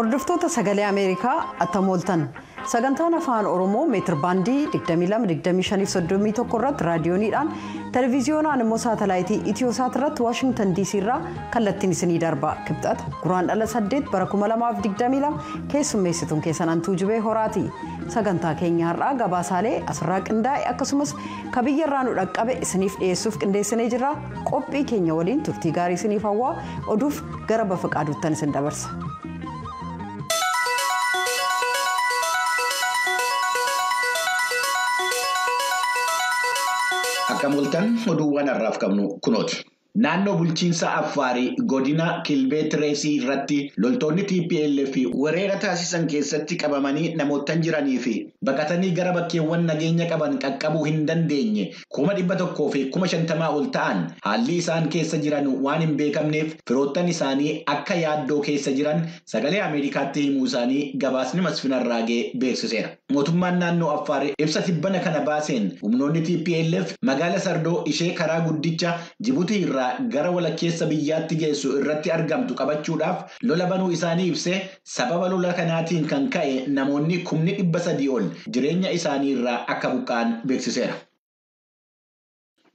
Hordoftoota sagalee Ameerikaa attam ooltan sagantaan afaan Oromoo meetir baandii 22-25-31 irratti raadiyooniidhaan televiziyoonaan immoo saatalaayitii Itiyoosaat irratti Waashingtan DC irraa kallattiin isinii darba. Kibxata guraandhala 8 bara 2022 keessummeessituun keessan Antuu Jibee Horaati. Sagantaa keenya har'aa gabaasaalee asirraa qindaa'e akkasumas ka biyya irraa nu dhaqqabe isiniif dhiyeessuuf qindeessinee jirra. Qophii keenya waliin turtii gaarii isiniif hawwaa oduuf gara bafa qaaduuttan isin dabarsa. Akkam ooltan oduuwwan har'aaf qabnu kunooti. Naannoo bulchiinsa Affaarii godina Kilbee Tireesii irratti loltoonni TPLF weerara taasisan keessatti qabamanii namoottan jiranii fi baqatanii gara bakkeewwan nageenya qaban qaqqabuu hin dandeenye 150,000 ol ta'an haalli isaan keessa jiran waan hin beekamneef firoottan isaanii akka yaaddoo keessa jiran sagalee Ameerikaatti himuu isaanii gabaasni Masfin Arraagee beeksiseera. Mootummaan naannoo Affaarii ibsa tibbana kana baaseen humnoonni TPLF magaala Sardoo ishee karaa guddicha Jibuutii irraa gara walakkeessa biyyaatti geessu irratti argamtu qabachuudhaaf lola banuu isaanii ibsee sababa lola kanaatiin kan ka'e namoonni 300,000 ol jireenya isaanii irraa akka buqqa'an beeksiseera.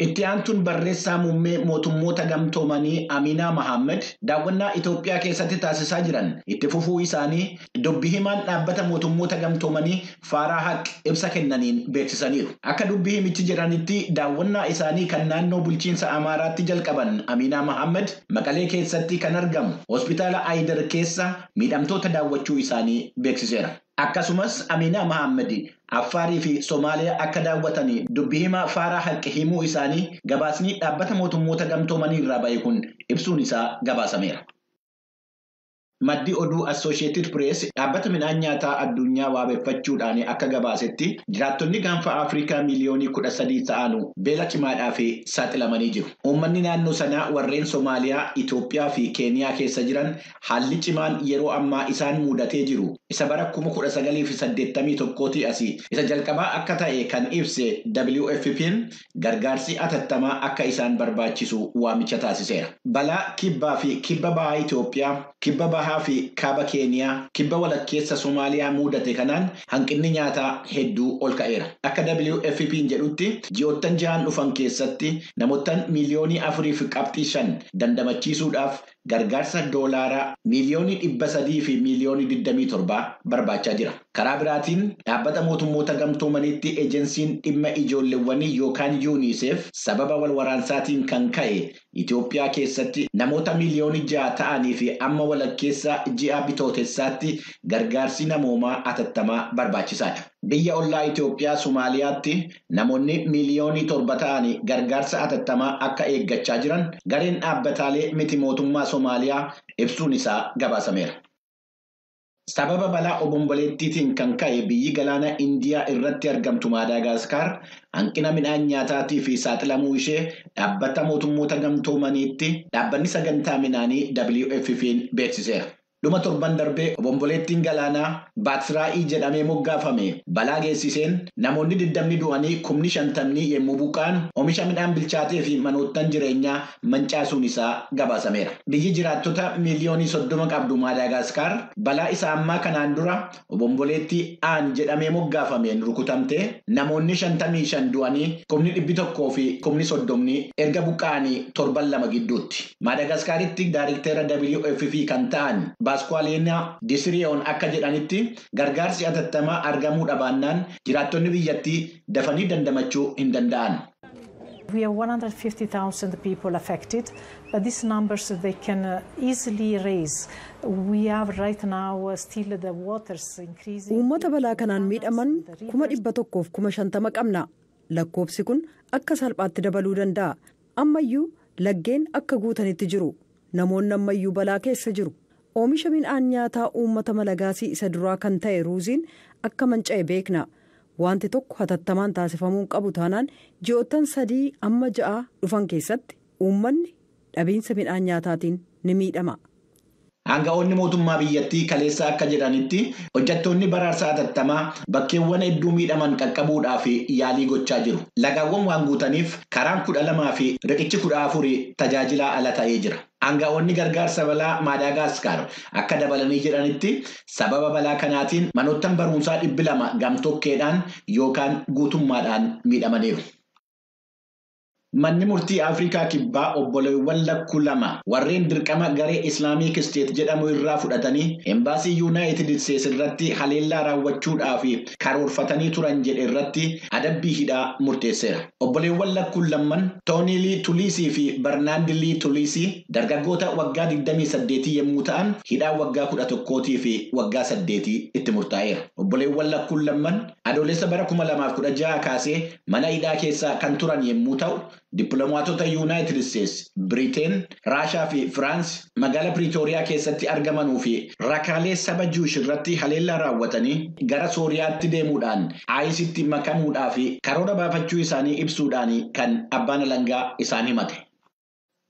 Itti aantuun barreessaa muummee mootummoota gamtoomanii Aminaa Mahammed daawwannaa Itoophiyaa keessatti taasisaa jiran itti fufuu isaanii dubbi himaan dhaabbata mootummoota gamtoomanii Faaraa Haq ibsa kennaniin beeksisaniiru. Akka dubbi himichi jedhanitti daawwannaa isaanii kan naannoo bulchiinsa Amaaraatti jalqaban Aminaa Mahammed Maqalee keessatti kan argamu hospitaala Aayidar keessa miidhamtoota daawwachuu isaanii beeksiseera. Akkasumas Aminaa Mahammed Affaarii fi Somaaliyaa akka daawwatanii dubbi himaa Faaraa Haqi himuu isaanii gabaasni dhaabbata mootummoota gamtoomanii irraa ba'e kun ibsuun isaa gabaasameera. Maddi oduu Associated Press dhaabbata midhaan nyaataa addunyaa waabeffachuudhaan akka gabaasetti jiraattonni gaanfa Afrikaa miiliyoonii 13 ta'an beela cimaadhaaf saaxilamanii jiru. Uummanni naannoo sanaa warreen Somaaliyaa, Itoophiyaa fi Keeniyaa keessa jiran haalli cimaan yeroo ammaa isaan mudatee jiru. Isa bara 1981 asii isa jalqabaa akka ta'e kan ibse WFP'n gargaarsi atattamaa akka isaan barbaachisu waamicha taasiseera. Balaa kibbaa fi kibba bahaa Itoophiyaa, kibba bahaa fi kaaba Keeniyaa, kibba walakkeessa Somaaliyaa mudate kanaan hanqinni nyaataa hedduu ol ka'eera. Akka WFP'n jedhutti ji'oottan 6 dhufan keessatti namoottan miiliyoonii 4.5 dandamachiisuudhaaf gargaarsa doolaaraa miiliyoonii 300 fi miiliyoonii 27 barbaachaa jira. Karaa biraatiin dhaabbata mootummoota gamtoomaniitti ejensiin dhimma ijoolleewwanii yookaan UNICEF sababa wal waraansaatiin kan ka'e Itoophiyaa keessatti namoota miiliyoonii 6 ta'anii fi amma walakkeessa ji'a bitootessaatti gargaarsi namoomaa atattamaa barbaachisaadha. Biyya ollaa Itoophiyaa Somaaliyaatti namoonni miiliyoonii 7 ta'anii gargaarsa atattamaa akka eeggachaa jiran gareen dhaabbataalee miti mootummaa Somaaliyaa ibsuun isaa gabaasameera. Sababa balaa obomboleettiitiin kan ka'e biyyi galaana Indiyaa irratti argamtu Maadaagaskar hanqina midhaan nyaataatii fi saaxilamuu ishee dhaabbata mootummoota gamtoomaniitti dhaabbanni sagantaa midhaanii WFP'n beeksiseera. Dhuma torban darbee obomboleettiin galaanaa Baatsiraa'ii jedhamee moggaafame balaa geessiseen namoonni 20 du'anii 50,000 yommuu buqqa'an oomisha midhaan bilchaatee fi manoottan jireenyaa mancaasuun isaa gabaasameera. Biyyi jiraattota miiliyoonii 30 qabdu Maadaagaskar balaa isa ammaa kanaan dura obomboleettii Aan jedhamee moggaafameen rukutamtee namoonni 55 du'anii 100,000 fi 30,000 erga buqqa'anii torban 2 gidduutti. Maadaagaskaritti daariktera WFP kan ta'an Baaskwaaleenaa Disiriyoon akka jedhanitti gargaarsi atattamaa argamuu dhabaannaan jiraattonni biyyattii dafanii dandamachuu hin danda'an. We have 150,000 people affected, but these numbers they can easily raise. We have right now still the waters increasing. Uummata balaa kanaan miidhaman 150,000 qabna. Lakkoofsi kun akka salphaatti dabaluu danda'a. Ammayyuu laggeen akka guutanitti jiru. Namoonni ammayyuu balaa keessa jiru. Oomisha midhaan nyaataa uummata Malagaasii isa duraa kan ta'e ruuziin akka manca'e beekna. Wanti tokko hatattamaan taasifamuu qabu taanaan ji'oottan 3 amma 6 dhufan keessatti uummanni dhabiinsa midhaan nyaataatiin ni miidhama. Aanga'oonni mootummaa biyyattii kaleessa akka jedhanitti hojjettoonni baraarsa hatattamaa bakkeewwan hedduu miidhaman qaqqabuudhaaf yaalii gochaa jiru. Lagaawwan waan guutaniif karaan 12 fi riqichi 14 tajaajilaa ala ta'ee jira. Aanga'oonni gargaarsa balaa Maadaagaskar akka dabalanii jedhanitti sababa balaa kanaatiin manoottan barumsaa 200 gamtokkeedhaan yookaan guutummaadhaan miidhamaniiru. Manni murtii Afrikaa Kibbaa obboleewwan lakkuu lama warreen dirqama garee Islaamiik Isteet jedhamu irraa fudhatanii embaasii Yuunaayitid Isteets irratti haleellaa raawwachuudhaaf karoorfatanii turan jedhe irratti adabbii hidhaa murteesseera. Obboleewwan lakkuun lamman Toonii Lii Tuliisii fi Barnaand Lii Tuliisii dargaggoota waggaa 28 yommuu ta'an hidhaa waggaa 11 fi waggaa 8 itti murtaa'eera. Obboleewwan lakkuun lamman adoolessa bara 2016 kaasee mana hidhaa keessa kan turan yommuu ta'u, Dippiloomaatota Yuunaayitid Isteets, Biriteen, Raashaa fi Firaans magaalaa Piriitooriyaa keessatti argamanuu fi rakkaalee saba Juush irratti haleellaa raawwatanii gara Sooriyaatti deemuudhaan ISIStti makamuudhaa fi karoora baafachuu isaanii ibsuudhaan kan abbaan alangaa isaan himate.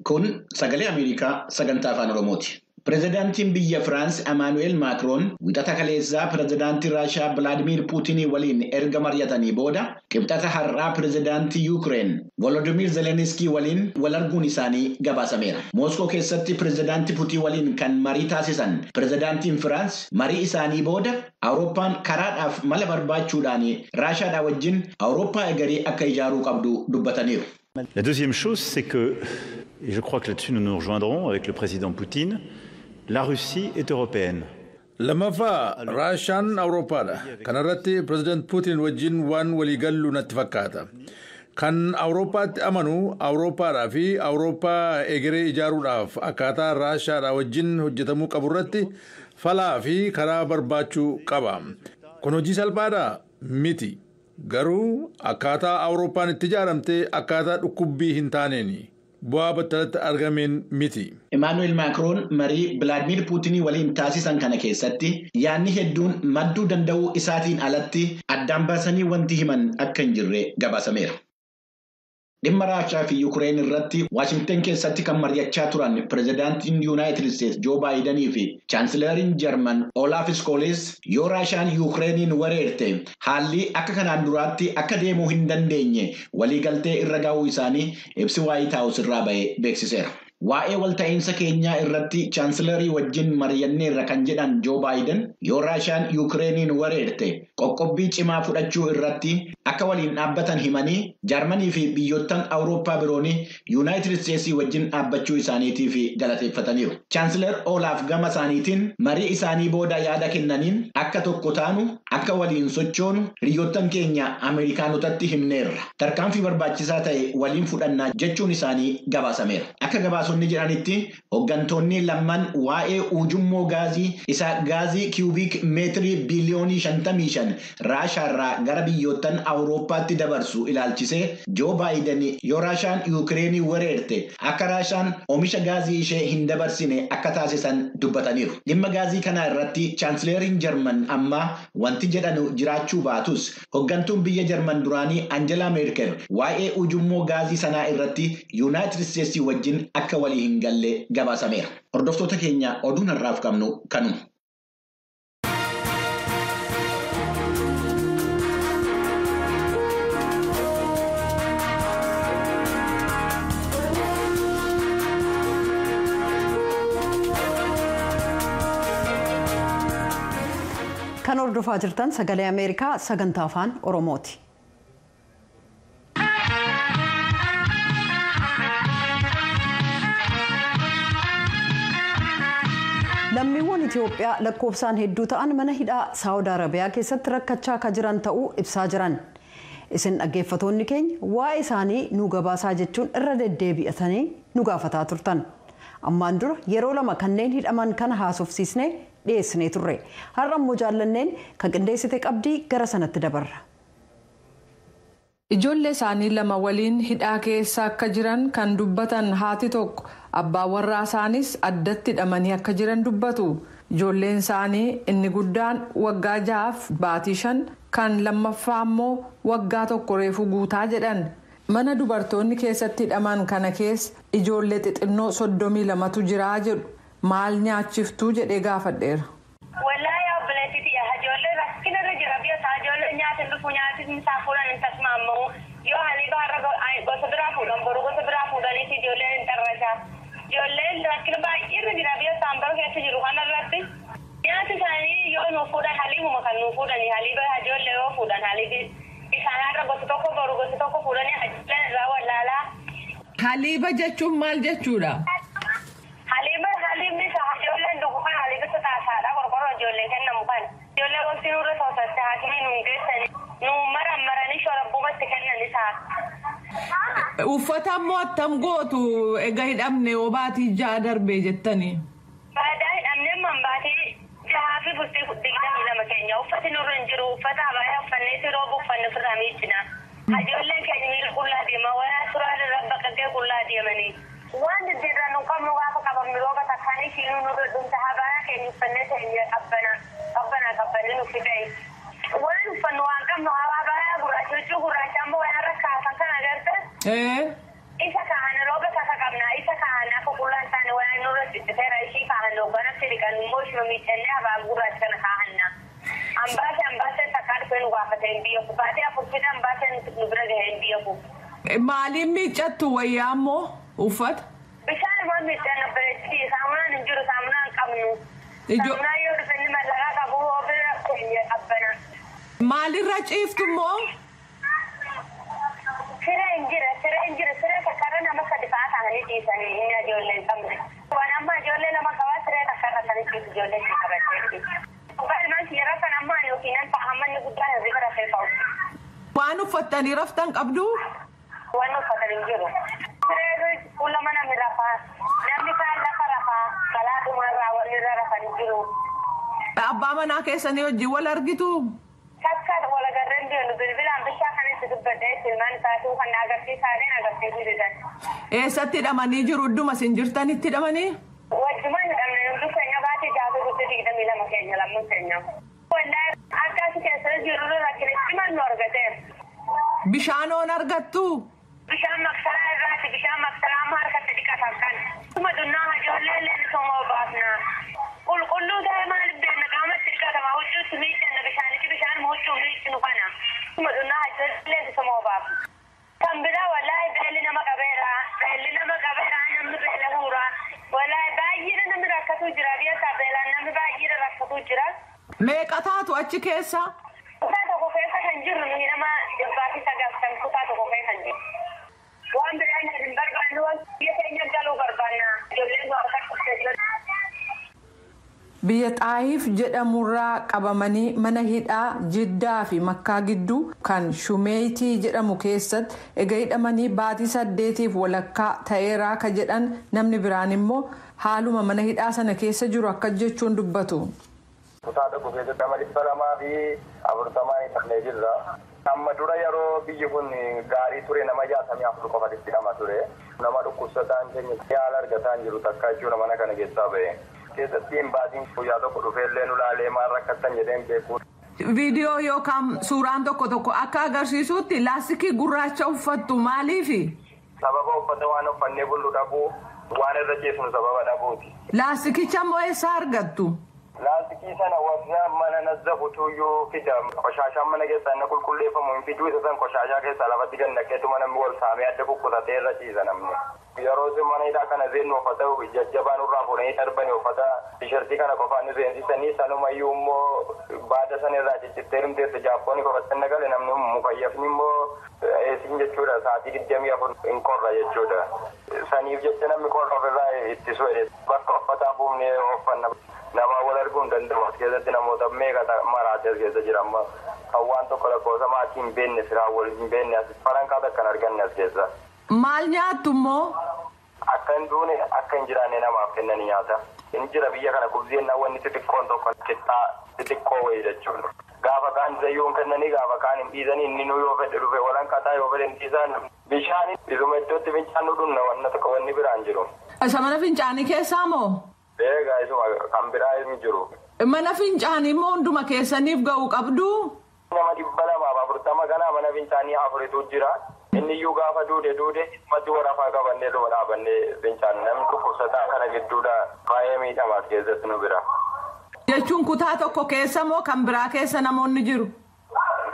Kun sagalee Ameerikaa sagantaa afaan Oromooti. Pireezidaantiin biyya Firaans Amaanu'eel Maakroon wixata kaleessaa pireezidaantii Raashaa Bilaadimiir Puutinii waliin erga mari'atanii booda qibxata har'aa pireezidaantii Yuukireen Volodimiir Zelenskii waliin wal arguun isaanii gabaasameera. Mooskoo keessatti pireezidaantii Puutin waliin kan marii taasisan pireezidaantiin Firaans marii isaanii booda Awurooppaan karaadhaaf mala barbaachuudhaan Raashaadhaa wajjin Awurooppaa egeree akka ijaaruu qabdu dubbataniiru. La deuxième chose, c'est que, et je crois que là-dessus nous nous rejoindrons avec le président Poutine, la Russie est européenne. Lammaffaa Raashaan Awurooppaadha. Kana irratti pireezidaant Puutiin wajjin waan waliigallu natti fakkaata. Kan Awurooppaatti amanu Awurooppaadhaa fi Awurooppaa egeree ijaaruudhaaf akkaataa Raashaadhaa wajjin hojjetamuu qabu irratti falaa fi karaa barbaachuu qaba. Kun hojii salphaadhaa? Miti. Garuu akkaataa Awurooppaan itti ijaaramte akkaataa dhukkubbii hin taaneeni. Bu'aa battalatti argameen miti. Imaanu'eel Maakroon marii Bilaadimiir Puutinii waliin taasisan kana keessatti yaadni hedduun madduu danda'uu isaatiin alatti addaan baasanii wanti himan akka hin jirre gabaasameera. Dhimma Raashaa fi Yuukireen irratti Waashingtan keessatti kan mari'achaa turan pireezidaantiin Yuunaayitid Isteets Joo Baayidanii fi Chaansilariin Jarman Olaaf Iskooles yoo Raashaan Yuukireeniin weerarte haalli akka kanaan duraatti akka deemuu hin dandeenye waliigaltee irra ga'uu isaanii ibsi Waayit Haawus irraa ba'ee beeksiseera. Waa'ee walta'iinsa keenyaa irratti chaansilarii wajjin mari'anneerra kan jedhan Joo Baayiden yoo Raashaan Yuukireeniin weerarte qoqqobbii cimaa fudhachuu irratti akka waliin dhaabbatan himanii Jaarmanii fi biyyoottan Awurooppaa biroon Yuunaayitid Isteetsii wajjin dhaabbachuu isaaniitiif galateeffataniiru. Chaansilar Olaaf gama isaaniitiin marii isaanii booda yaada kennaniin akka tokko taanu akka waliin sochoonu hiriyoottan keenya Ameerikaanotatti himneerra. Tarkaanfii barbaachisaa ta'e waliin fudhannaa jechuun isaanii gabaasameera. Akka gabaasonni jedhanitti hooggantoonni lamman waa'ee ujummoo gaazii isa gaazii kiubiik meetirii biiliyoonii 55 Raashaarraa gara biyyoottan Awurooppaatti dabarsu ilaalchisee Joo Baayiden yoo Raashaan Yuukireenii weerarte akka Raashaan oomisha gaazii ishee hin dabarsine akka taasisan dubbataniiru. Dhimma gaazii kanaa irratti chaansileriin Jarman ammaa wanti jedhanu jiraachuu baatus hooggantuun biyya Jarman duraanii Angelaa Meerkel waa'ee ujummoo gaazii sanaa irratti Yuunaayitid Isteetsii wajjin akka walii hin galle gabaasameera. Hordoftoota keenya oduun har'aaf qabnu kanuma. Kan hordofaa jirtan sagalee Ameerikaa sagantaa afaan Oromooti. Lammiiwwan Itoophiyaa lakkoofsaan hedduu ta'an mana hidhaa Saawud Arabiyaa keessatti rakkachaa akka jiran ta'uu ibsaa jiran. Isin dhaggeeffattoonni keenya waa'ee isaanii nu gabaasaa jechuun irra deddeebi'atanii nu gaafataa turtan. Ammaan dura yeroo lama kanneen hidhaman kana haasofsiisnee dhiyeessinee turre. Har'a immoo jaallanneen kan qindeessite qabdii gara sanatti dabarra. Ijoollee isaanii lama waliin hidhaa keessa akka jiran kan dubbatan haati tokko abbaa warraa isaanis addatti hidhamanii akka jiran dubbatu. Ijoolleen isaanii inni guddaan waggaa 6 baatii 5 kan lammaffaa immoo waggaa 1 reefuu guutaa jedhan. Mana dubartoonni keessatti hidhaman kana keessa ijoollee xixinnoo 32tu jira jedhu. Maal nyaachiftuu jedhee gaafadheera. Wallaahi obboleettiiti ijoollee rakkina irra jira biyya isaa ijoollee nyaata dhufu nyaati isaa fuudhan hin tasmaamamu yoo haliiba har'a gosa biraa fuudhan boru gosa biraa fuudhaniiti ijoolleen hin xarrasha. Ijoolleen rakkina baay'ee irra jira biyya isaan bara keessa jiru kanarratti nyaati isaanii yoo nu fuudhan haliibuma kan nu fuudhani haliiba ijoollee yoo fuudhan haliibi isaan har'a gosa tokko boru gosa tokko fuudhanii ijoolleen irraa wallaalaa. Haliiba jechuun maal jechuudha? Haliiba haliibni isaa ijoolleen dhugu kan haliiba isa taasaadha qorqorroo ijoollee kennamu kan. Ijoollee wanti nurra soosatte haakimii nuun geessani nuun maran maranii shorabbumatti kennan isaa. Uffata immoo attam gootu egaa hidhamne yoo baatii ja'a darbee jettanii. Baadaa hidhamne ammaan baatii 6 fi bultii 22 keenya uffati nurra hin jiru uffata abaayaa uffannee rooba uffanne ofirraa miiccina. Ijoolleen keenya miila qullaa deema wayaa suuraa irra baqaqee qullaa deemanii. Waan diddiirraa nu qabnu gaafa qabamnu rooba takkaanii shiinuu nurra dhumta abaayaa keenya uffannee keenya qabbana qabbana qabbanee nu fidee. Waan uffannu waan qabnu abaayaa gurraacha huccuu gurraacha ammoo wayaa rakkaasan kan agarte. Isa kahan rooba takka qabna isa kahan akka qullaan taane wayaa nurra cicciteera ishii kahan hoogganatti dhiqannu immoo ishuma miiccannee abaa gurraacha kana kahanna. Ambaasee ambaasee takkaa dhufee nu gaafate hin biyya baatee 4 fida ambaasee nu bira gahee hin biyya. Maaliin miiccattu wayyaa immoo uffata? Bishaan immoo miiccanna bareechi saamunaan hin jiru saamunaan hin qabnu. Saamunaan yoo dhufe inni mallaqaa qabu hoo bira keenya qabbana. Maalirra ciiftu immoo? Siree hin jira siree hin jiru siree takkarra nama 3 fa'aa ta'anii ciisanii inni ijoollee hin qabne. Waan amma ijoollee 2 qabaa siree takkarra kan ciisu ijoollee itti qabateetti. Dhugaan yeroo sana ammaa yookiin nan ta'a manni guddaan hirriba rafee ka'u. Waan uffattanii raftan qabdu? Waan uffatan hin jiru. Siree fuula mana mi rafaa namni kaan lafa rafaa balaa dhumarraa wanni irra rafan hin jiru. Abbaa manaa keessanii wajjin wal argitu? Takka wal agarreen deemu bilbilaan bishaan kan itti dubbadhee ilmaan isaatuu kan agarsiisaaleen agarsiisuu didan. Eessatti hidhamanii jiru? Idduma isin jirtanitti hidhamanii? Wajjumaan hidhamne hundi keenya baatee 6 bultii 22 keenya lamman keenya. Wallaahi akka asi keessa jiru rakkina cimaan nu argateera. Bishaan oon argattu? Bishaan maksaraa irraati bishaan maksaraa amma harkatti dhiqatan kan. Kuma dunnaa ijoollee illee ni somoo baafna. Qulqulluu ta'e maaliif beekna qaamatti dhiqatama huccuutti miiccanna bishaanitti bishaan huccuu miiccinu kana. Kuma dunnaa ijoollee ni somoo baafna. Kan biraa wallaahi beelli nama qabeera. Beelli nama qabeera namni beela huura. Wallaahi baay'ee namni rakkatu jira biyya isaa beelaan namni baay'ee rakkatu jira. Meeqa taatu achi keessa? Kutaa tokko keessa kan jirru nuyi nama 190 kutaa tokko keessa kan jiru. Waan biraan hin barbaannu waan biyya keenya galuu barbaanna. Ijoolleen nu harka qabdee jiru. Biyya Xaayiif jedhamurraa qabamanii mana hidhaa Jiddaa fi Makkaa gidduu kan Shumeeyitii jedhamu keessatti egaa hidhamanii baatii 8 walakkaa ta'eeraa ka jedhan namni biraan immoo haaluma mana hidhaa sana keessa jiru akka jechuun dubbatu. Kutaa tokko keessatti nama 240 hidhamnee jirra. Amma dura yeroo biyyi kun gaarii ture nama 64 qofatti hidhama ture. Nama dhukkubsataan keenya yaala argataa jiru takka jechuudha mana kana keessaa ba'e. Keessatti hin baatiin guyyaa tokko dhufeellee nu laalee maal rakkattan jedhee hin beeku. Viidiyoo yookaan suuraan tokko tokko akka agarsiisutti laastikii gurraacha uffattu maaliifi? Sababa uffata waan uffannee bullu dhabuu waan irra ciisnu sababa dhabuuti. Laastikicha immoo eessaa argattu? Laastikii sana warra mana nazzafutu iyyuu fida. Qoshaashaan mana keessaa inni qulqulleeffamu hin fiduu isa san qoshaashaa keessaa lafatti gad naqeetuma namni wal saamee adda kukkutatee irra ciisa namni. Yeroo isin mana hidhaa kana seennu uffata jajjabaa nurraa fuudhanii darbanii uffata tishertii kana qofaan nu seensisanii sanumayyuu immoo baada sana irraa ciccittee dhumteessa jaappoonni qofatti nagale namni mukayyafni immoo eesin jechuudha sa'aatii 24 hin qorra jechuudha. Saniif jecha namni qorra ofirraa ittisu jedhe bakka uffataa buufnee uffanna. Nama wal arguu hin danda'u as keessatti namoota meeqa maraate as keessa jira amma kan waan tokko lakkoofsa maatii hin beekne firaa wal hin beekne as farankaa takka hin arganne as keessa. Maal nyaattu immoo? Akka hin duune akka hin jiraanne namaaf kennanii nyaata. Inni jira biyya kana kubzeen wanni xixiqqoon tokko qixxaa xixiqqoo wayii jechuudha. Gaafa kaan zayyoon kennanii gaafa kaan hin dhiisanii inni nu yoo fedhe dhufe walanqataa yoo fedhe hin dhiisan bishaan isuma iddootti fincaan nu dhumna wanna tokko wanni biraan jiru. Isa mana fincaanii keessaa moo? Eegaa isuma kan biraa hin jiru. Mana fincaanii immoo hunduma keessaniif ga'u qabdu? Nama 240 kanaa mana fincaanii 4tu jira. Inni iyyuu gaafa duude matti warafaa qabannee dhuma dhaabannee fincaan namni dhukkubsataa kana gidduudha baay'ee miidhamaas keessatti nu bira. Jechuun kutaa tokko keessa moo kan biraa keessa namoonni jiru?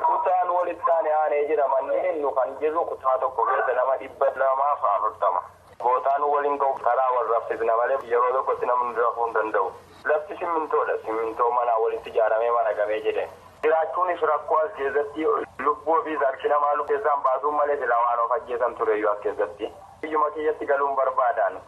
Kutaan walitti aanee jira manneen nu kan jirru kutaa tokko keessa nama 240. Bootaan waliin ga'u karaa wal raffisna malee yeroo tokkotti namni rafuu hin danda'u. Lafti simmintoodha. Simmintoo manaa walitti ijaaramee maragamee jedhe. Jiraachuunis rakkoo as keessatti lubbuu fi harki namaa keessaan baasuun malee silaa waan of ajjeesan tureyyuu as keessatti. Biyyuma kiyyatti galuun barbaadan.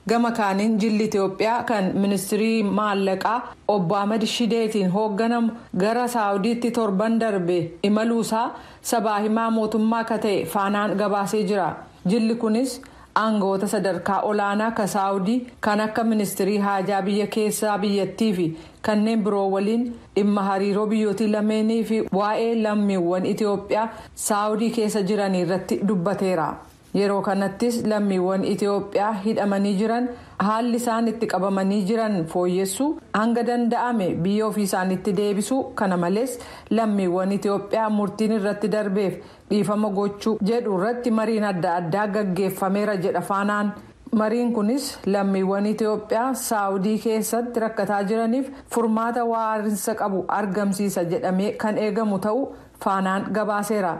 Gama kaaniin jilli Itoophiyaa kan ministirii maallaqaa obbo Ahmad Shideetiin hoogganamu gara Saawudiitti torban darbe imaluusaa sabaa himaa mootummaa akka ta'e faanaan gabaasee jira. Jilli kunis aangawoota sadarkaa olaanaa ka Saawudii kan akka ministirii haajaa biyya keessaa biyyattii fi kanneen biroo waliin dhimma hariiroo biyyootii lameenii fi waa'ee lammiiwwan Itoophiyaa Saawudii keessa jiran irratti dubbateera. Yeroo kanattis lammiiwwan Itoophiyaa hidhamanii jiran haalli isaan itti qabamanii jiran fooyyessuu hanga danda'ame biyya ofii isaaniitti deebisuu kana malees lammiiwwan Itoophiyaa murtiin irratti darbeef dhiifama gochuu jedhu irratti mariin adda addaa gaggeeffameera jedha faanaan. Mariin kunis lammiiwwan Itoophiyaa Saawudii keessatti rakkataa jiraniif furmaata waarinsa qabu argamsiisa jedhamee kan eegamu ta'uu faanaan gabaaseera.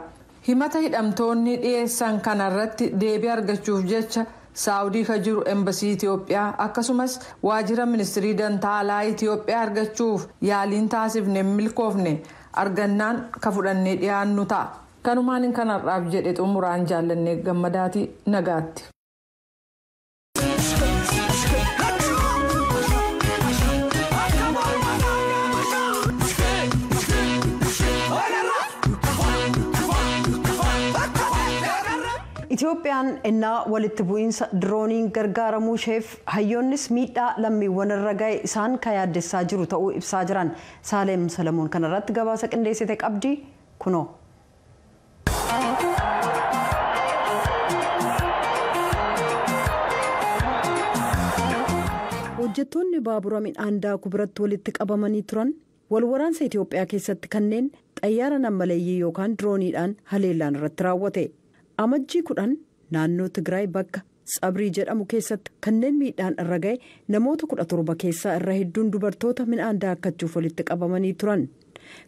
Himata hidhamtoonni dhiyeessan kanarratti deebii argachuuf jecha Saawudii ka jiru embasii Itoophiyaa akkasumas waajjira ministirii dantaa alaa Itoophiyaa argachuuf yaaliin taasifne milkoofne argannaan ka fudhannee dhiyaannu ta'a. Kanumaan kanarraaf jedhe xumuraan jaallannee gammadaatii nagaatti. Itoophiyaan innaa walitti bu'iinsa dirooniin gargaaramuu isheef hayyoonnis miidhaa lammiiwwan irra ga'e isaan kan yaaddessaa jiru ta'uu ibsaa jiran. Saaleem Salamuun kanarratti gabaasa qindeessite qabdi kunoo. Hojjettoonni baabura midhaan daakuu biratti walitti qabamanii turan wal waraansa Itoophiyaa keessatti kanneen xayyaara nammaleeyyii yookaan dirooniidhaan haleellaan irratti raawwate. Amajjii 10 naannoo Tigraay bakka Tsabrii jedhamu keessatti kanneen miidhaan irra ga'e namoota 17 keessaa irra hedduun dubartoota midhaan daakkachuuf walitti qabamanii turan.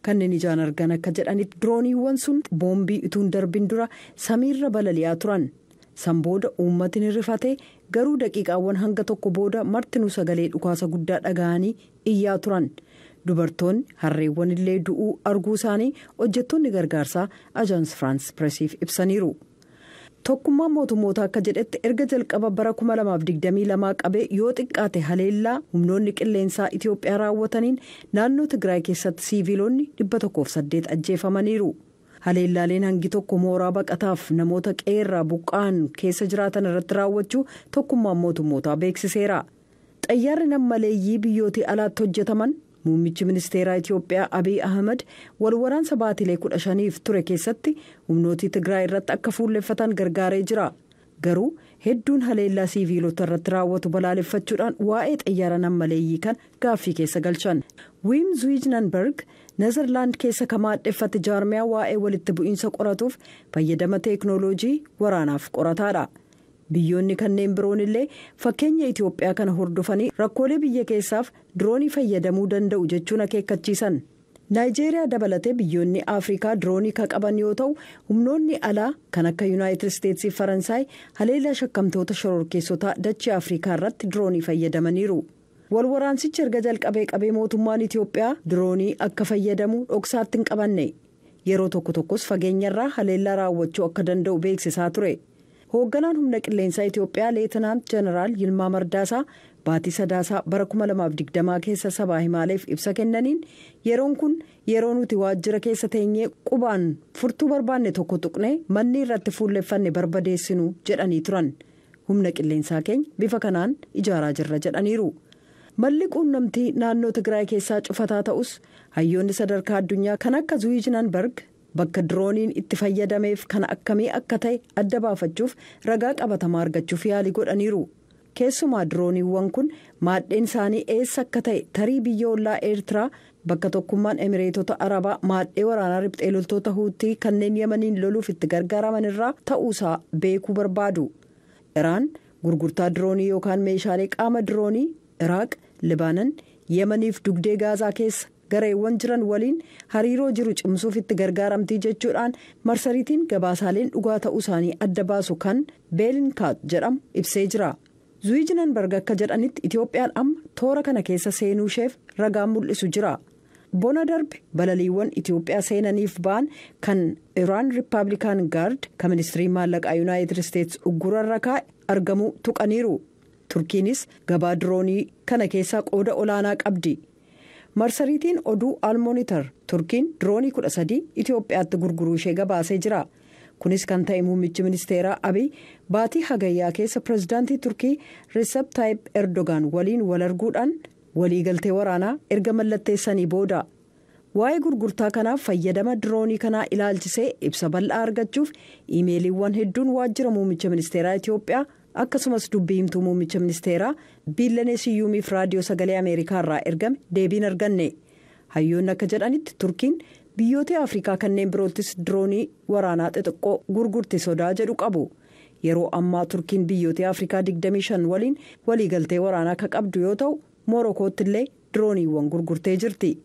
Kanneen ijaan argan akka jedhanitti dirooniiwwan sun boombii utuun darbin dura samiirra balali'aa turan. San booda uummatni rifate garuu daqiiqaawwan hanga tokko booda martinuu sagalee dhukaasa guddaa dhaga'anii iyyaa turan. Dubartoonni harreewwan illee du'uu arguu isaanii hojjettoonni gargaarsaa Ajaans Firaans Pireesiif ibsaniiru. Tokkummaan mootummoota akka jedhetti erga jalqaba bara 2022 qabee yoo xiqqaate haleellaa humnoonni qilleensaa Itoophiyaa raawwataniin naannoo Tigraay keessatti siiviilonni 108 ajjeefamaniiru. Haleellaaleen hangi tokko mooraa baqataaf namoota qeerraa buqqa'an keessa jiraatan irratti raawwachuu tokkummaan mootummootaa beeksiseera. Xayyaarri nammaleeyyii biyyootii alaatti hojjetaman Muummichi ministeeraa Itoophiyaa Abiy Ahmed wal waraansa baatilee 15 ture keessatti humnootii Tigraay irratti akka fuulleffatan gargaaree jira. Garuu hedduun haleellaa siiviilota irratti raawwatu balaaleffachuudhaan waa'ee xayyaara nammaleeyyii kan gaaffii keessa galchan. Wiim Zuwijnanberg Nezerlaand keessa kan maadheffate jaarmiyaa waa'ee walitti bu'iinsa qoratuuf fayyadama teeknooloojii waraanaaf qorataadha. Biyyoonni kanneen biroon illee fakkeenya Itoophiyaa kana hordofanii rakkoolee biyya keessaaf diroonii fayyadamuu danda'u jechuun akeekkachiisan. Naayijeeriyaa dabalatee biyyoonni Afrikaa diroonii kan qaban yoo ta'u humnoonni alaa kan akka Yuunaayitid Isteetsii fi Faransaay haleellaa shakkamtoota shororkeessotaa dachee Afrikaa irratti diroonii fayyadamaniiru. Wal waraansichi erga jalqabee qabee mootummaan Itoophiyaa diroonii akka fayyadamu dhoksaatti hin qabanne. Yeroo tokko tokkos fageenyarraa haleellaa raawwachuu akka danda'u beeksisaa ture. Hoogganaan humna qilleensaa Itoophiyaa Leetinaant Jeneraal Yilmaa Mardaasaa baatii sadaasaa bara 2020 keessa sabaa himaaleef ibsa kennaniin yeroon kun yeroo nuti waajjira keessa teenyee qubaan furtuu barbaanne tokko tuqnee manni irratti fuulleffanne barbadeessinu jedhanii turan. Humna qilleensaa keenya bifa kanaan ijaaraa jirra jedhaniiru. Malli quunnamtii naannoo Tigraay keessaa cufataa ta'us hayyoonni sadarkaa addunyaa kan akka Zuwijnanberg bakka dirooniin itti fayyadameef kan akkamii akka ta'e adda baafachuuf ragaa qabatamaa argachuuf yaalii godhaniiru. Keessumaa dirooniiwwan kun maadheen isaanii eessa akka ta'e tarii biyya ollaa Eertiraa Bakka tokkummaan Emireetota Arabaa maadhee waraanaa riphxee loltoota Huutii kanneen Yemeniin loluuf itti gargaaraman irraa ta'uusaa beekuu barbaadu. Iraan gurgurtaa diroonii yookaan meeshaalee qaama diroonii Iraaq, Libaanan, Yemeniif dugdee Gaazaa keessa gareewwan jiran waliin hariiroo jiru cimsuuf itti gargaaramtii jechuudhaan marsariitiin gabaasaaleen dhugaa ta'uu isaanii adda baasu kan Beelinkaat jedhamu ibsee jira. Zuwijinanberg akka jedhanitti Itoophiyaan amma toora kana keessa seenuu isheef ragaan mul'isu jira. Bona darbe balaliiwwan Itoophiyaa seenaniif ba'an kan Iraan Rippaabilikaan Gaard kan ministirii maallaqaa Yuunaayitid Isteetsi uggurarra kaa'e argamuu tuqaniiru. Turkiinis gabaa diroonii kana keessaa qooda olaanaa qabdi. Marsariitiin oduu Almoonitar Turkiin diroonii 13 Itoophiyaatti gurguruu ishee gabaasee jira. Kunis kan ta'e muummichi ministeeraa Abiy baatii hagayyaa keessa pirezidaantii Turkii Recep Tayyip Erdogan waliin wal arguudhaan waliigaltee waraanaa erga mallatteessanii booda. Waa'ee gurgurtaa kanaaf fayyadama diroonii kanaa ilaalchisee ibsa bal'aa argachuuf iimeeliiwwan hedduun waajjira muummicha ministeeraa Itoophiyaa akkasumas dubbii himtuu muummicha ministeeraa Biillanee Siyyuumiif raadiyoo sagalee Ameerikaa irraa ergame deebiin arganne. Hayyoonni akka jedhanitti Turkiin biyyoota Afrikaa kanneen biroottis diroonii waraanaa xixiqqoo gurgurti sodaa jedhu qabu. Yeroo ammaa Turkiin biyyoota Afrikaa 25 waliin waliigaltee waraanaa akka qabdu yoo ta'u, Morokootti illee dirooniiwwan gurgurtee jirti.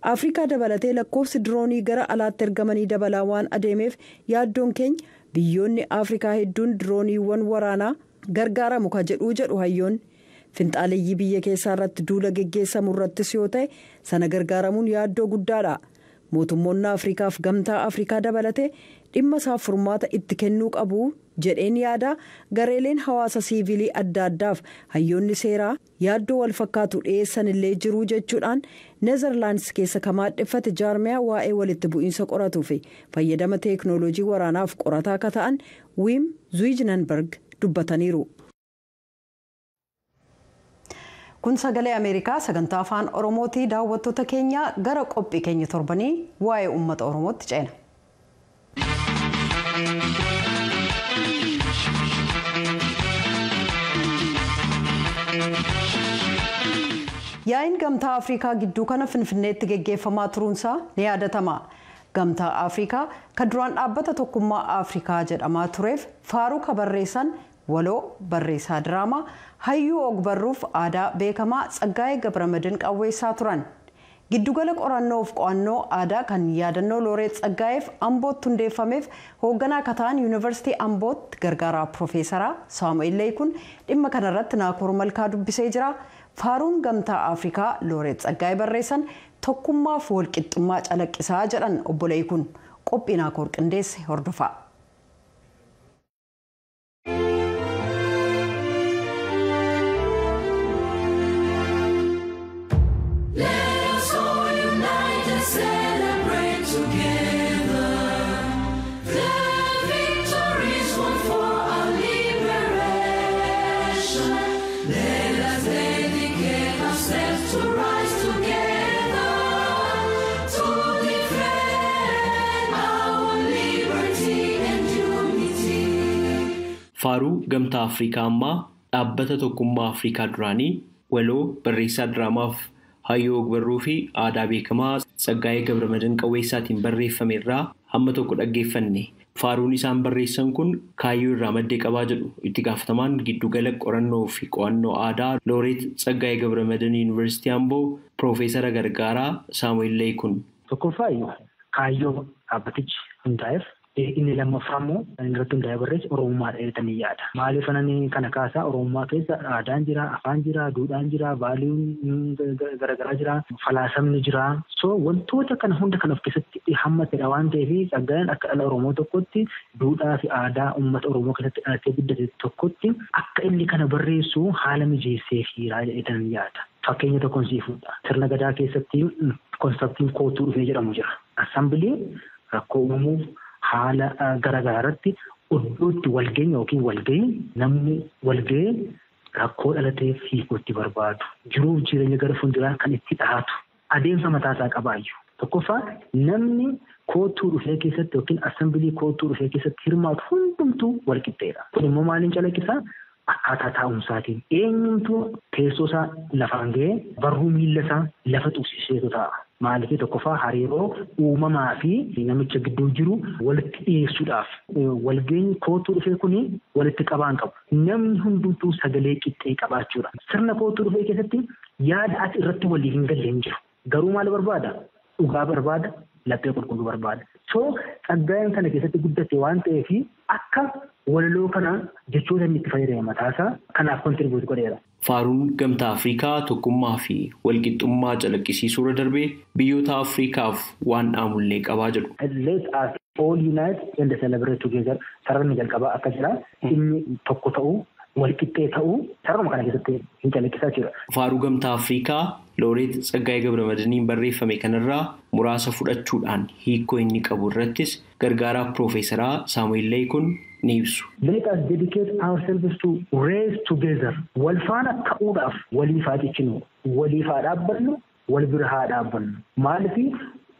Afrikaa dabalatee lakkoofsi diroonii gara alaatti ergamanii dabalaa waan adeemeef yaaddoon keenya biyyoonni Afrikaa hedduun dirooniiwwan waraanaa gargaaramu ka jedhuu jedhu hayyoonni. Finxaaleeyyii biyya keessaa irratti duula geggeessamu irrattis yoo ta'e sana gargaaramuun yaaddoo guddaadha. Mootummoonni Afrikaaf gamtaa Afrikaa dabalatee dhimma isaaf furmaata itti kennuu qabu jedheen yaada gareeleen hawaasa siivilii adda addaaf hayyoonni seeraa yaaddoo wal fakkaatu dhiyeessan illee jiruu jechuudhaan Neezerlaandis keessa kan maadheffate jaarmiyaa waa'ee walitti bu'iinsa qoratuu fi fayyadama teeknooloojii waraanaaf qorataa akka ta'an Wiim Zuwijinanberg dubbataniiru. Kun sagalee Ameerikaa sagantaa afaan Oromootii daawwattoota keenya gara qophii keenya torbanii waa'ee uummata Oromootti ceena. Yaa'iin gamtaa Afrikaa gidduu kana Finfinneetti geggeeffamaa turuunsaa ni yaadatama. Gamtaa Afrikaa kan duraan dhaabbata tokkummaa Afrikaa jedhamaa tureef faaruu barreessan waloo barreessaa diraamaa hayyuu ogbarruuf aadaa beekamaa Tsaggaayee Gabramadin qawweessaa turan. Giddugala qorannoof qo'annoo aadaa kan yaadannoo Looreet Tsaggaayeef Ambootti hundeeffameef hoogganaa akka ta'an Yuunivarsiitii Ambootti gargaaraa Piroofeesaraa Saamu'eel Leekun dhimma kanarratti Naakoor Malkaa dubbisee jira. Faaruun gamtaa Afrikaa Looreet Tsaggaayee barreessan tokkummaaf walqixxummaa calaqqisaa jedhan obbo Leekun qophii Naakoor qindeesse hordofaa. Faaruu gamtaa Afrikaa ammaa dhaabbata tokkummaa Afrikaa duraanii waloo barreessaa diraamaaf hayyuu ogbarruu fi aadaa beekamaa Tsaggaayee Gabramadin Qawweessaatiin barreeffame irraa hamma tokko dhaggeeffanne. Faaruun isaan barreessan kun kaayyoo irraa maddee qabaa jedhu itti gaafatamaan giddugala qorannoo fi qo'annoo aadaa Looreet Tsaggaayee Gabramadin Yuunivarsiitii Amboo Piroofeesara Gargaaraa Saamu'eel Leekun. Tokkoffaa kaayyoo dhaabbatichi hundaa'eef. Inni lammaffaa immoo irratti hundaa'ee barreesse Oromummaadha jedhanii yaada. Maaliif anani kana kaasaa Oromummaa keessa aadaan jira, afaan jira, duudhaan jira, baaliin garaagaraa jira, falaasamni jira. So wantoota kana hunda kan of keessatti hammatedha waan ta'eef Tsaggaayeen akka dhala Oromoo tokkotti duudhaa fi aadaa uummata Oromoo keessatti dhalatee guddate tokkotti akka inni kana barreessu haala mijeesseefiira jedhanii yaada. Fakkeenya tokkoon sii fuudha. Sirna gadaa keessatti konseptiin kootuu dhufee jedhamu jira. Assambiliin rakkoo uumamuuf haala garaagaraa irratti iddootti walgeenye yookiin walgahii namni walgahee rakkoo dhalateef hiikootti barbaadu jiruuf jireenya gara fuulduraa kan itti dhahatu adeemsa mataasaa qabaayyuu. Tokkoffaa namni kootuu dhufee keessatti yookiin assambilii kootuu dhufee keessatti hirmaatu hundumtuu walqixxeedha. Kun immoo maaliin calaqqisaa? Akkaataa taa'umsaatiin eenyumtuu teessoo isaa lafaan ga'ee barruu miilla isaa lafa tuqsiiseetu taa'a. Maaliif tokkoffaa hariiroo uumamaa fi namicha gidduu jiru walitti dhiyeessuudhaaf walgeenyi kootuu dhufee kuni walitti qabaan qabu. Namni hundumtuu sagalee qixxee qabaachuudha. Sirna kootuu dhufee keessatti yaada ati irratti walii hin galle hin jiru. Garuu maal barbaada? Dhugaa barbaada, laphee qulqulluu barbaada. So Tsaggaayeen kana keessatti guddate waan ta'eef akka walaloo kana jechoota inni itti fayyadame mataasaa kanaaf kontribuut godheera. Faaruun gamtaa Afrikaa tokkummaa fi walqixxummaa calaqqisiisuu irra darbee biyyoota Afrikaaf waan dhaamullee qabaa jedhu. Let us all unite and celebrate together. Sararni jalqabaa akka jira inni tokko ta'uu walqixxee ta'uu sararuma kana keessatti hin calaqqisaa jira. Faaruu gamtaa Afrikaa Looreet Tsaggaayee Gabramadiiniin barreeffame kanarraa muraasa fudhachuudhaan hiikoo inni qabu irrattis gargaaraa Piroofeesaraa Saamu'eel Leekun ni ibsu. Let us dedicate ourselves to raise together. Wal faana ka'uudhaaf waliif haa cichinu, waliif haa dhaabbannu, wal bira haa dhaabbannu. Maaliif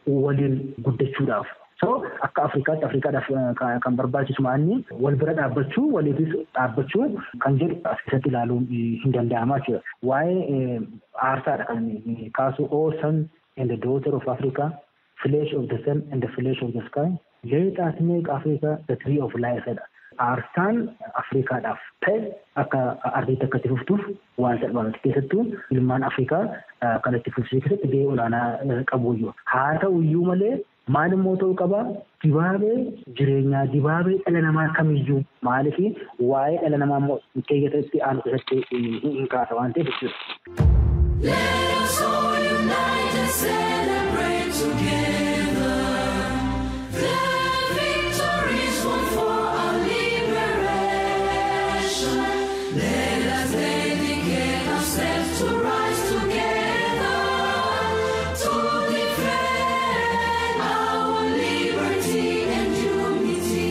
waliin guddachuudhaaf. So akka Afrikaatti Afrikaadhaaf kan barbaachisu maanni wal bira dhaabbachuu, waliifis dhaabbachuu kan jedhu as keessatti ilaaluun hin danda'amaa jechuudha. Waa'ee aarsaadha kan kaasu O son and the daughter of Africa, flesh of the sun and the flesh of the sky. Let us make Africa the tree of life jedha. Aarsaan Afrikaadhaaf ta'e akka ardiitti akka itti fuftuuf waan salphaamti. Keessattuu ilmaan Afrikaa kan itti fufsiisuu keessatti gahee olaanaa qabu iyyuu. Haa ta'u iyyuu malee maal immoo ta'uu qaba? Dibaabee jireenyaa, dibaabee dhala namaa kamiyyuu maaliif waa'ee dhala namaa immoo keeyyatatti aanu keessatti hin kaasa waan ta'eef jechuudha. Let us all unite and celebrate together. The victories won for our liberation. Let us dedicate ourselves to rise together to defend our liberty and unity.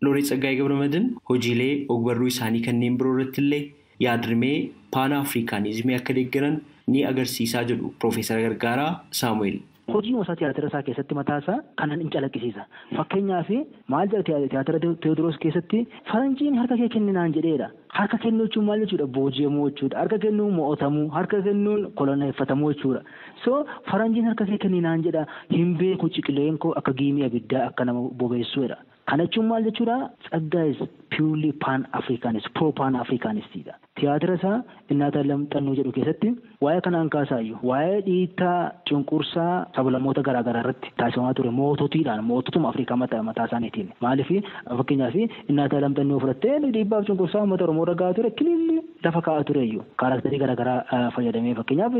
Looreet Tsaggaayee Gabramadiin hojiilee ogbarruu isaanii kanneen biroo irratti illee yaadrimee Paan Afrikaanizimii akka deeggaran ni agarsiisaa jedhu Piroofeesar Gargaaraa Saamu'eel. Hojii isaa tiyaatira isaa keessatti mataasaa kanan hin calaqqisiisa. Fakkeenyaaf maal jedha tiyaatira Teewodiroos keessatti faranjiin harka kee kenninaan jedheedha. Harka kennuu jechuun maal jechuudha? Booji'amuu jechuudha. Harka kennuun mo'atamuu, harka kennuun koloneeffatamuu jechuudha. So faranjiin harka kee kenninaan jedha hin beeku ciqileen koo akka giimii abiddaa akka nama bobeessuudha. Kana jechuun maal jechuudha? Tsaggaayee is purely pan Africanist, pro pan Africanistidha. Tiyaatira isaa Innaata Lamxannoo jedhu keessatti waa'ee kanaan kaasaayyuu waa'ee dhiittaa cunqursaa sablammoota garaagaraa irratti taasifamaa ture moototiidhaan moototuma Afrikaa mataa isaaniitiin. Maaliif fakkeenyaaf Innaata Lamxannoo fudhattee dhiibbaaf cunqursaa uummata Oromoo irra gahaa ture kililli lafa kaa'aa tureyyuu kaaraakterii garaagaraa fayyadamee fakkeenyaaf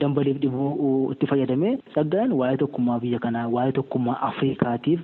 dambaliif dhibuu itti fayyadamee Tsaggaayeen waa'ee tokkummaa biyya kanaa waa'ee tokkummaa Afrikaatiif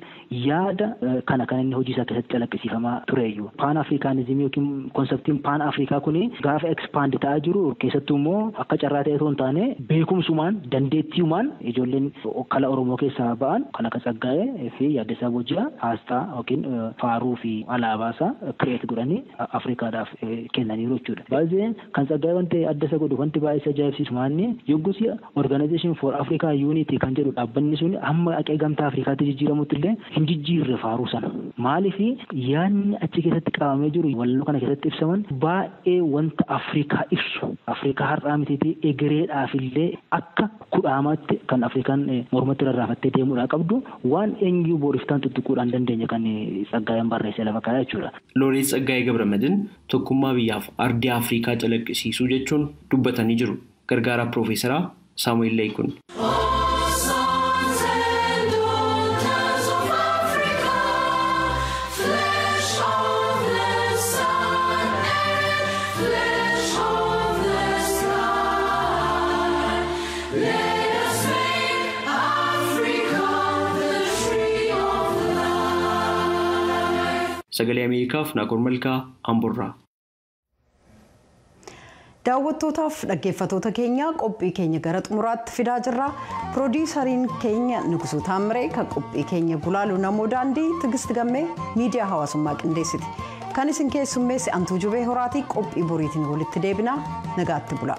yaada kana kan inni hojii isaa keessatti calaqqisiifamaa tureyyuu. Paan Afrikaanizimii yookiin konseptiin Paan Afrikaa kuni gaafa ekspaand ta'aa jiru keessattuu immoo akka carraa ta'e otoo hin taane beekumsumaan dandeettiiwmaan ijoolleen kala Oromoo keessaa ba'an kan akka Tsaggaayee fi Yaaddeessaa Boojji'aa aasxaa yookiin faaruu fi alaabaa isaa kireet godhanii Afrikaadhaaf kennaniiru jechuudha. Baay'ee kan Tsaggaayee wanti adda isa godhu wanti baay'ee isa ajaa'ibsiisu maanni yoggus Organization for Africa Unity kan jedhu dhaabbanni sun hamma haqee gamtaa Afrikaatti jijjiiramutti illee hin jijjiirre faaruu sana. Maaliif yaadni achi keessatti qabamee jiru walaloo kana keessatti ibsaman baay'ee wanta Afrikaa ibsu. Afrikaa har'aa mitiitii egereedhaaf illee akka kudhaamaatti kan Afrikaan mormatti rarraafattee deemuudhaa qabdu waan eenyu booriftaan tuttuquudhaan dandeenya kan Tsaggaayeen barreessee lafa kaa'e jechuudha. Looreet Tsaggaayee Gabramadiin tokkummaa biyyaaf ardii Afrikaa calaqqisiisuu jechuun dubbatanii jiru. Gargaaraa Piroofeesaraa Saamu'eel Leekun. Sagalee Ameerikaaf Naakoor Malkaa Amboorraa. Daawwattootaaf dhaggeeffattoota keenya qophii keenya gara xumuraatti fidaa jirra. Piroodiisariin keenya Nugusuu Taamiree kan qophii keenya gulaalu namoo daandii Tigist Gammee miidiyaa hawaasummaa qindeessiti. Kan isin keessummeesse Antuu Jubee Horaatii qophii boriitiin walitti deebinaa nagaatti bula.